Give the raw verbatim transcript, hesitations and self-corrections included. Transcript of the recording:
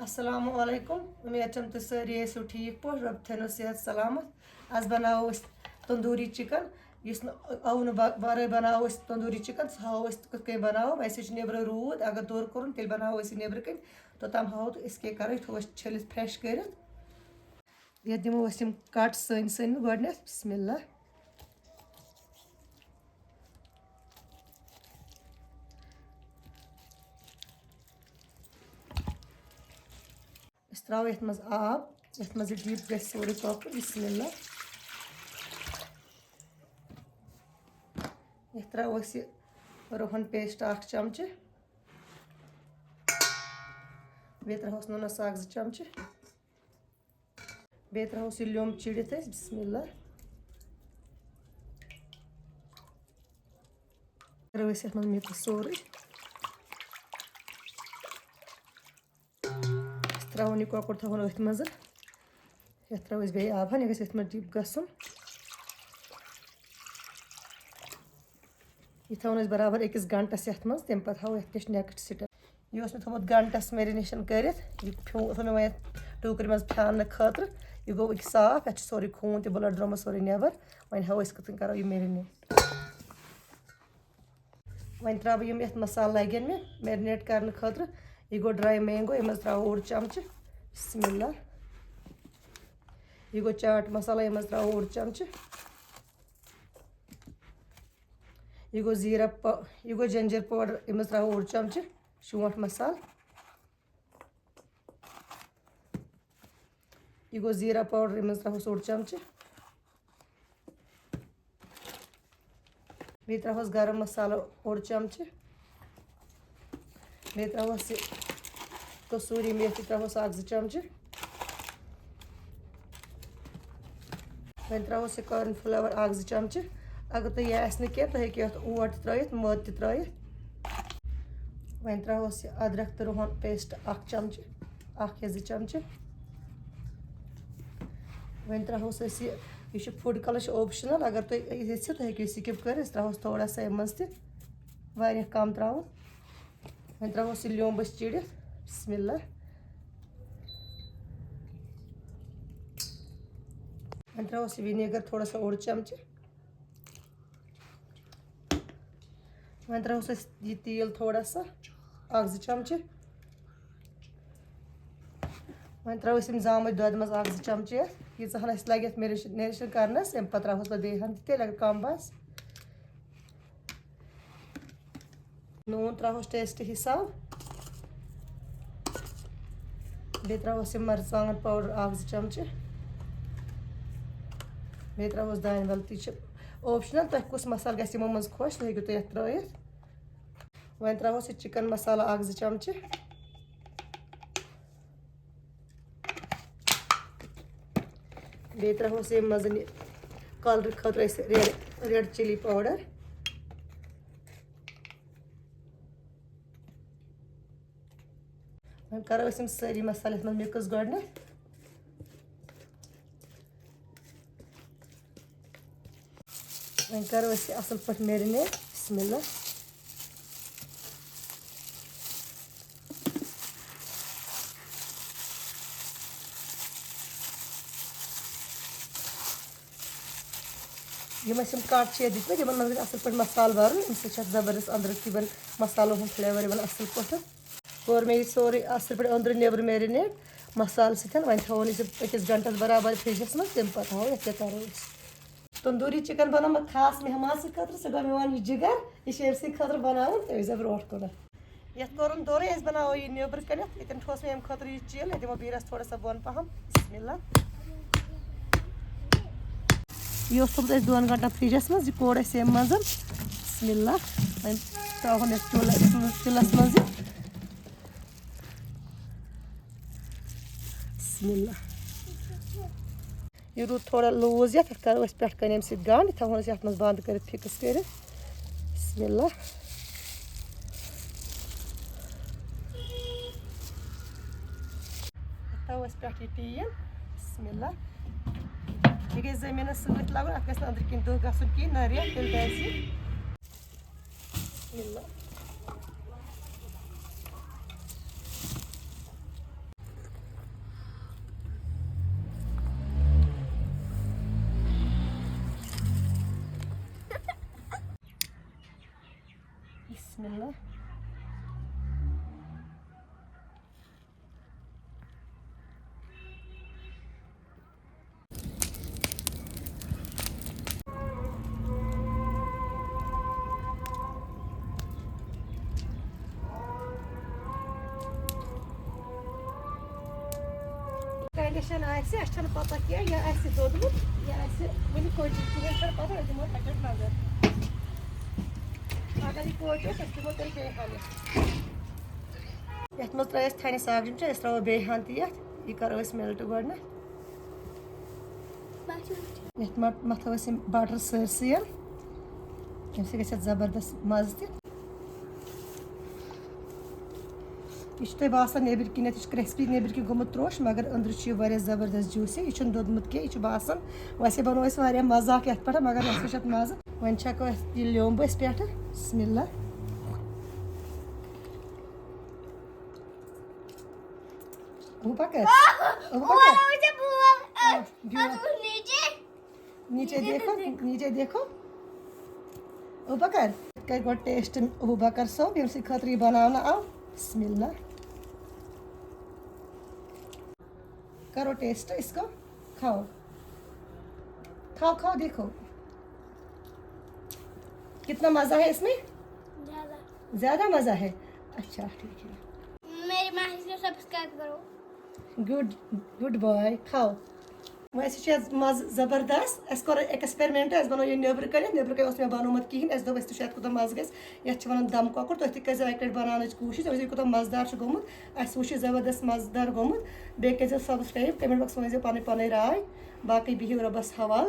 السلام علیکم، اُمید چھم تُہۍ سٲری ٲسِو ٹھیٖک پٲٹھۍ، رۄب تھٲینو صحت سلامت۔ آز بناوو أسۍ تندوٗری چکن، یُس نہٕ اونہٕ ب- ورٲے بناوو أسۍ تندوٗری چکن، سُہ ہاوو أسۍ کِتھ کٔنۍ بناوو۔ ویسے چھُ نیبرٕ روٗد، اگر دوٚر کوٚرُن تیٚلہِ بناوو أسۍ یہِ نیبرٕ کَنۍ، توٚتام ہاوو تہٕ أسۍ کیٛاہ کرو، یہِ تھاوو أسۍ چھٔلِتھ فرٛیش کٔرِتھ۔ یَتھ دِمو أسۍ یِم کٹ سٔنۍ سٔنۍ گۄڈٕنٮ۪تھ۔ بسم اللہ۔ أسۍ ترٛاوو یَتھ منٛز آب، یَتھ منٛز یہِ ڈِپ گژھِ سورُے کۄکُر۔ بسم اللہ۔ یَتھ ترٛاوو أسۍ یہِ رُہن پیسٹ اکھ چمچہٕ، بیٚیہِ ترٛاوہوس نُنہٕ ساگ زٕ چمچہٕ، بیٚیہِ ترٛاوہوس یہِ لیوٚمب چِڑِتھ أسۍ۔ بسم اللہ۔ کَرو أسۍ یَتھ منٛز مِکٕس سورُے۔ أسۍ ترٛاوون یہِ کۄکُر، تھاوون أتھۍ منٛز۔ یَتھ ترٛاوو أسۍ بیٚیہِ آب ہن، یہِ گژھِ أتھۍ منٛز ڈِپ گژھُن۔ یہِ تھاوون أسۍ برابر أکِس گنٹس یَتھ منٛز، تَمہِ پتہٕ تھاوو یَتھ کیٛاہ چھِ نیکسٹ سٹیپ۔ یہِ اوس مےٚ تھوٚومُت گنٹس میرینیشن کٔرِتھ، یہِ پھیوٗ-، تھوٚو مےٚ وۄنۍ یَتھ ٹوٗکرِ منٛز پھیٛارنہٕ خٲطرٕ۔ یہِ گوٚو أکِس صاف، یَتھ چھُ سورُے خوٗن تہِ بٕلڈ درٛامُت سورُے نٮ۪بر۔ وۄنۍ ہاوو أسۍ کِتھ کٔنۍ کَرو یہِ میرینیٹ۔ وۄنۍ ترٛاوٕ بہٕ یِم یَتھ مصالہٕ لَگن مےٚ میرینیٹ کرنہٕ خٲطرٕ۔ یہِ گوٚو ڈراے مینگو، یَتھ منٛز ترٛاوو اوٚڑ چمچہٕ۔ بسم اللہ۔ یہِ گوٚو چاٹ مصالہٕ، یَتھ منٛز ترٛاوو اوٚڑ چمچہٕ۔ یہِ گوٚو زیٖرہ پا-، یہِ گوٚو جِنجر پاوڈر، یَتھ منٛز ترٛاوو اوٚڑ چمچہٕ۔ شونٛٹھ مصالہٕ۔ یہِ گوٚو زیٖرہ پاوڈر، یَتھ منٛز ترٛاوہوس اوٚڑ چمچہٕ۔ بیٚیہِ ترٛاوہوس گرم مصالہٕ اوٚڑ چمچہٕ۔ بیٚیہِ ترٛاوہوس یہِ کسوٗری میتھی، ترٛاوہوس اکھ زٕ چمچہٕ۔ وۄنۍ ترٛاوہوس یہِ کارن فلاور اکھ زٕ چمچہٕ۔ اگر تۄہہِ یہِ آسہِ نہٕ کینٛہہ، تُہۍ ہیٚکِو یَتھ اوٹ تہِ ترٛٲیِتھ، مٲدٕ تہِ ترٛٲیِتھ۔ وۄنۍ ترٛاوہوس یہِ ادرک تہٕ رُہن پیسٹ اکھ چمچہٕ، اکھ یا زٕ چمچہٕ۔ وۄنۍ ترٛاوہوس أسۍ یہِ، یہِ چھُ فوڈ کلر، چھُ اوپشنل، اگر تُہۍ یژھِو تُہۍ ہیٚکِو سِکپ کٔرِتھ، أسۍ ترٛاوہوس تھوڑا سا اَمہِ منٛز تہِ، واریاہ کم ترٛاوُن۔ وۄنۍ ترٛاوہوس یہِ لیوٚمب أسۍ چِڑِتھ۔ بسم اللہ۔ وۄنۍ ترٛاوہوس یہِ وِنیگر تھوڑا سا اوٚڑ چمچہٕ۔ وۄنۍ ترٛاوہوس أسۍ یہِ تیٖل تھوڑا سا، اکھ زٕ چمچہٕ۔ وۄنۍ ترٛاوو أسۍ یِم زامٕتۍ دۄدٕ منٛز اکھ زٕ چمچہٕ یَتھ۔ ییٖژاہ ہن اَسہِ لگہِ یَتھ میرِش-، میرِشن کرنس، اَمہِ پتہٕ ترٛاوہوس پتہٕ بیٚیہِ ہن تہِ تیٚلہِ، اگر کم باسہِ۔ نوٗن ترٛاوہوس ٹیسٹ حساب۔ بیٚیہِ ترٛاوہوس یہِ مرژٕوانٛگن پاوڈر اکھ زٕ چمچہٕ۔ بیٚیہِ ترٛاوہوس دانہِ ول، تہِ چھِ اوپشنل، تۄہہِ کُس مسالہٕ گژھِ یِمو منٛز خۄش، سُہ ہیٚکِو تُہۍ یَتھ ترٛٲیِتھ۔ وۄنۍ ترٛاوہوس یہِ چکن مسالہٕ اکھ زٕ چمچہٕ۔ بیٚیہِ ترٛاوہوس ییٚمہِ منٛز یہِ کلرٕ خٲطرٕ أسۍ ریڈ، ریڈ چِلی پاوڈر۔ وۄنۍ کرو أسۍ یِم سٲری مسالہٕ یَتھ منٛز مِکٕس گۄڈٕنٮ۪تھ۔ وۄنۍ کرو أسۍ یہِ اَصٕل پٲٹھۍ میرِنیٹ۔ بسم اللہ۔ یِم اَسہِ یِم کٹ چھِ یَتھ دِتمٕتۍ، یِمن منٛز گژھِ اَصٕل پٲٹھۍ مسالہٕ بَرُن، اَمہِ سۭتۍ چھِ اَتھ زبردست أنٛدرٕ تہِ یِوان مسالو ہُنٛد فلیور یِوان اَصٕل پٲٹھۍ۔ کوٚر مےٚ یہِ سورُے اَصٕل پٲٹھۍ أنٛدرٕ نیٚبرٕ میرِنیٹ مسالہٕ سۭتۍ۔ وۄنۍ تھاوون أسۍ یہِ أکِس گھنٹَس برابر فرجَس منٛز، تَمہِ پَتہٕ تھاوو یَتھ کیٛاہ کَرو أسۍ۔ تندوٗری چکن بنوو مےٚ خاص مہمان سٕنٛدِ خٲطرٕ، سُہ گوٚو میون یہِ جگر، یہِ چھِ أمۍ سٕنٛدِ خٲطرٕ بناوُن، تٔمۍ زَن برونٛٹھ کُنَتھ۔ یَتھ کوٚرُن دوٚرُے اَسہِ بناوو یہِ نیٚبرٕ کَنٮ۪تھ، ییٚتٮ۪ن ٹھوس مےٚ اَمہِ خٲطرٕ یہِ چیٖل، یہِ دِمو بیٖرَس تھوڑا سا بۄن پَہَم۔ بسم اللہ۔ یہِ اوس تھوٚمُت اَسہِ دۄن گھنٹَن فرجَس منٛز، یہِ کوٚڑ اَسہِ ییٚمہِ منٛز۔ بسم اللہ۔ وۄنۍ ترٛاوہون أسۍ چوٗلہٕ، چوٗلَس منٛز یہِ۔ بسم اللہ۔ یہِ روٗد تھوڑا لوٗز یَتھ، اَتھ کَرو أسۍ پٮ۪ٹھ کَنہِ اَمہِ سۭتۍ گنٛڈ، یہِ تھاوہون أسۍ یَتھ منٛز بنٛد کٔرِتھ، فِکٕس کٔرِتھ۔ بسم اللہ۔ یَتھ تھاوو أسۍ پٮ۪ٹھ یہِ ٹیٖن۔ بسم اللہ۔ یہِ گژھِ زٔمیٖنَس سۭتۍ لَگُن، اَتھ گژھِ نہٕ أنٛدرٕ کِنۍ دٕہ گژھُن کِہیٖنۍ، نہ رٮ۪تھ، تیٚلہِ دَزِ یہِ۔ بسم اللہ۔ گژھن آسہِ، اَسہِ چھَنہٕ پَتہ کینٛہہ، یہِ آسہِ دوٚدمُت، یہِ آسہِ وٕنہِ کوٚچہِ، کِہیٖنۍ چھَنہٕ پَتہ، أسۍ دِمو اَتہِ پٮ۪ٹھ نظر۔ اگر یہِ کوٚچ اوس، أسۍ دِمو تیٚلہِ بیٚیہِ ہَنہِ۔ یَتھ منٛز ترٛٲے اَسہِ تھَنہِ صاحب جِم چھِ، أسۍ ترٛاوو بیٚیہِ ہَن تہِ یَتھ۔ یہِ کَرو أسۍ melt گۄڈٕنٮ۪تھ۔ یَتھ مَ-، مَتھو أسۍ یِم butter سٲرسٕے۔ اَمہِ سۭتۍ گژھِ اَتھ زبردست مَزٕ تہِ۔ یہِ چھُ تۄہہِ باسان نیٚبٕرۍ کِنٮ۪تھ، یہِ چھُ crispy نیٚبٕرۍ کِنۍ گوٚمُت تروٚش، مگر أنٛدرٕ چھُ یہِ واریاہ زبردست juicy، یہِ چھُنہٕ دوٚدمُت کینٛہہ، یہِ چھُ باسان۔ ویسے بَنوو اَسہِ واریاہ مَزاق یَتھ پٮ۪ٹھ، مگر اَسہِ وٕچھ اَتھ مَزٕ۔ وۄنۍ چھَکو أسۍ یہِ لیومبہٕ أسۍ پٮ۪ٹھٕ۔ بسم اللہ۔ ابو بکر، ابو بکر، بیول۔ نیچے دیکھو، نیچے دیکھو۔ ابو بکر، کَرِ گۄڈٕ taste ابو بکر صٲب، ییٚمہِ سٕنٛدِ خٲطرٕ یہِ بناونہٕ آو۔ بسم اللہ۔ کرو taste اس کو، کھاؤ۔ کھاؤ، کھاؤ، دیکھو۔ کتنا مزہ ہے اس میں؟ زیادہ۔ زیادہ مزہ ہے۔ اچھا، ٹھیک ہے۔ میری ماسی کو subscribe کرو۔ Good, good boy۔ کھاؤ۔ ویسے چھُ اَتھ مَزٕ زبردست۔ اَسہِ کوٚر experiment، اَسہِ بَنوو یہِ نیٚبرٕ کَنٮ۪تھ، نیٚبرٕ کَنہِ اوس مےٚ بَنومُت کِہیٖنۍ، اَسہِ دوٚپ أسۍ تہِ چھِ اَتھ کوٗتاہ مَزٕ گژھِ، یَتھ چھِ وَنان دَم کۄکُر، تُہۍ تہِ کٔرۍزیو اَکہِ لَٹہِ بَناونٕچ کوٗشِش، تُہۍ وٕچھِو یہِ کوٗتاہ مَزٕدار چھُ گوٚمُت، اَسہِ وٕچھ یہِ زبردست مَزٕدار گوٚمُت، بیٚیہِ کٔرۍزیو subscribe، comment box منٛز ؤنۍزیو پَنٕنۍ پَنٕنۍ راے، باقٕے بِہِو رۄبَس حوال۔